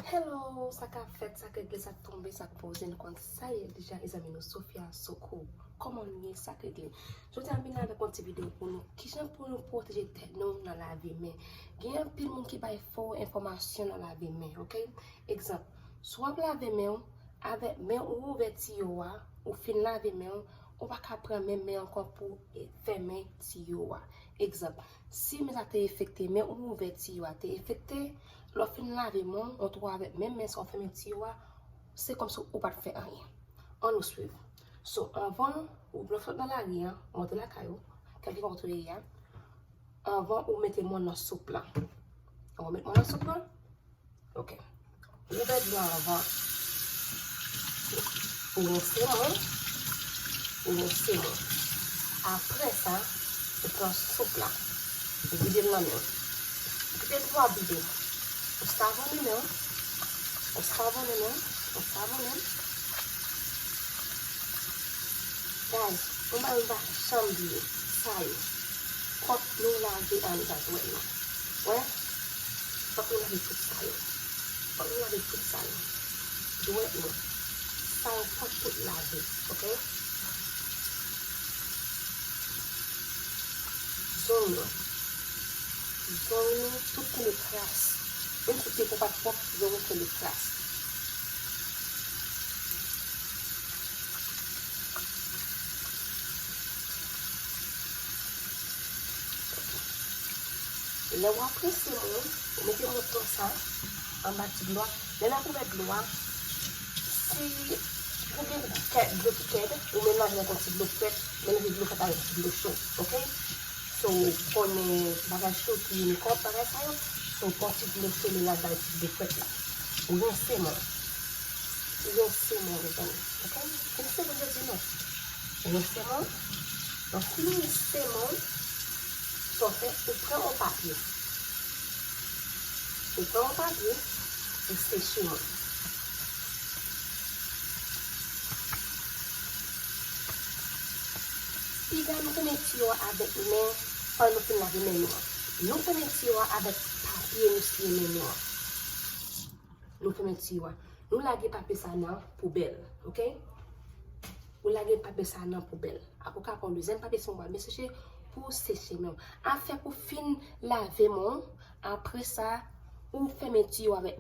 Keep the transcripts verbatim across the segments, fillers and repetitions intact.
Hello, sa k ap fèt, sa k regle, sa k tonbe, sa k poze, nou konn sa ye deja, mezanmi nou Sophia Sokou. Kòman nou ye, sa k regle? Jodi a m vin avèk yon ti videyo pou nou, kijan pou nou pwoteje tèt nou nan lave men. Gen anpil moun ki bay fo enfòmasyon nan lave men, oke? Egzanp, si w ap lave men w, avèk men ou ouvè tiyo a, ou fin lave men w, ou pa ka pran menm men ankò pou fèmen tiyo a. Egzanp, si men sa te enfekte, men ou ouvè tiyo a te enfekte, lè w fin lave men w, ou twouve avèk menm men sa w fèmen tiyo a, se kòmsi ou pa t fè anyen. Ann nou swiv. So, anvan ou lè w sot nan lari a, w antre lakay ou, kèlkeswa kote w ye a, anvan ou mete men w nan soup la. Anvan w met men w nan soup la, oke. Ou ouvè dlo a anvan. Ou rense men w. Ou rense men w. Apre sa, ou pran soup la. Ou vide l nan men w. Kite dlo a vide. Ou savonnen men w. Ou savonnen men w. Ou savonnen l. Guys, yon bagay m pa janm bliye. Sa yo. Fòk nou lave anndan dwèt nou. Wè? Fòk nou lave tout sa yo. Fòk nou lave tout sa yo. Dwèt nou. Sa yo fòk tout lave, oke? Zong nou. Zong nou, tout kenbe kras. Menm si te pou pa t pwòp, zong nou kenbe kras. Lè w ap rense men w, ou mete men w konsa, anba ti dlo a. Lè l ap ouvè dlo a, si ou gen kè-, dlo ki kèd, ou melanje l ak yon ti dlo frèt, melanje dlo frèt avèk ti dlo cho, oke? So, ou konnen bagay cho ki mikòb, bagay sa yo. So, pran ti dlo cho, melanje avèk ti dlo frèt la. Ou rense men w. Ou rense men w, mezanmi. Oke? Rense men w, jodi non. Rense men w. Lè w fin rense men w, sa w fè, ou pran yon papye. Ou pran yon papye, ou seche men w. Piga nou fèmen tiyo a avèk men pandan nou fin lave men nou an. Nou fèmen tiyo a avèk papye nou siye men nou an. Nou fèmen tiyo a. Nou lage papye sa nan poubèl, oke? Ou lage papye sa nan poubèl. Apre w ka pran yon dezyèm papye si w pa byen seche pou w seche men w. Afè pou w fin lave men w, apre sa, ou fèmen tiyo a avèk,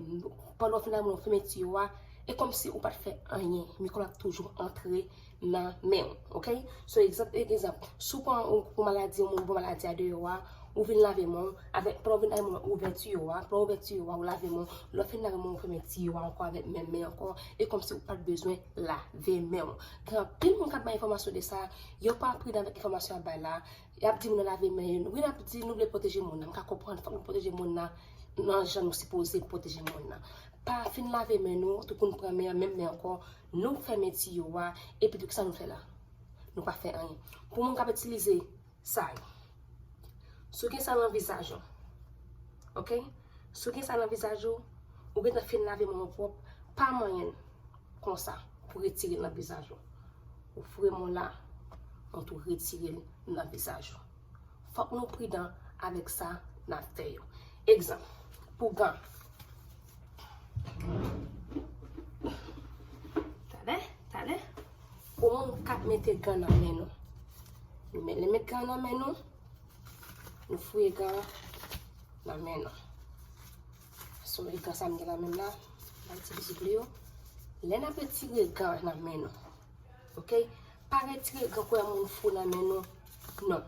pandan w fin lave men w, ou fèmen tiyo a, e kòmsi ou pa t fè anyen. Mikwòb la ap toujou antre nan men w, oke? So, egzanp, egzanp, si w pran yon gwo maladi, yon moun gwo maladi a deyò a, ou vin lave men w, avèk, pandan w vin lave men w, ou ouvè tiyo a, pandan w ouvè tiyo a, ou lave men w, lè w fin lave men w, ou fèmen tiyo a ankò avèk menm men ankò, e kòmsi ou pa t bezwen lave men w. Gen anpil moun k ap bay enfòmasyon de sa, yo pa pridan avèk enfòmasyon y ap bay la, y ap di moun nan lave men yo, wi, n ap di nou vle pwoteje moun nan, m ka konprann, fòk nou pwoteje moun nan, nan jan nou sipoze pwoteje moun nan. Pa fin lave men nou, tankou n pran men an, menm men ankò, nou fèmen tiyo a, epi tou kisa nou fè la? Nou pa fè anyen. Pou moun k ap itilize sa yo, si w gen sa nan vizaj ou, oke? Si w gen sa nan vizaj ou, ou gentan fin lave men w pwòp, pa manyen l konsa pou retire l nan vizaj ou. Ou foure men w la, ou tou retire l nan vizaj ou. Fòk nou pridan avèk sa n ap fè yo. Egzanp, pou gan. Talè, talè. Pou moun k ap mete gan nan men nou. Nou met, nou met gan nan men nou. Nou foure gan nan men nou. So, e gan sa m gen nan men m la, bay ti vizib li yo. Lè n ap retire gan nan men nou, oke? Pa retire gan pou wè moun fou nan men nou. Non.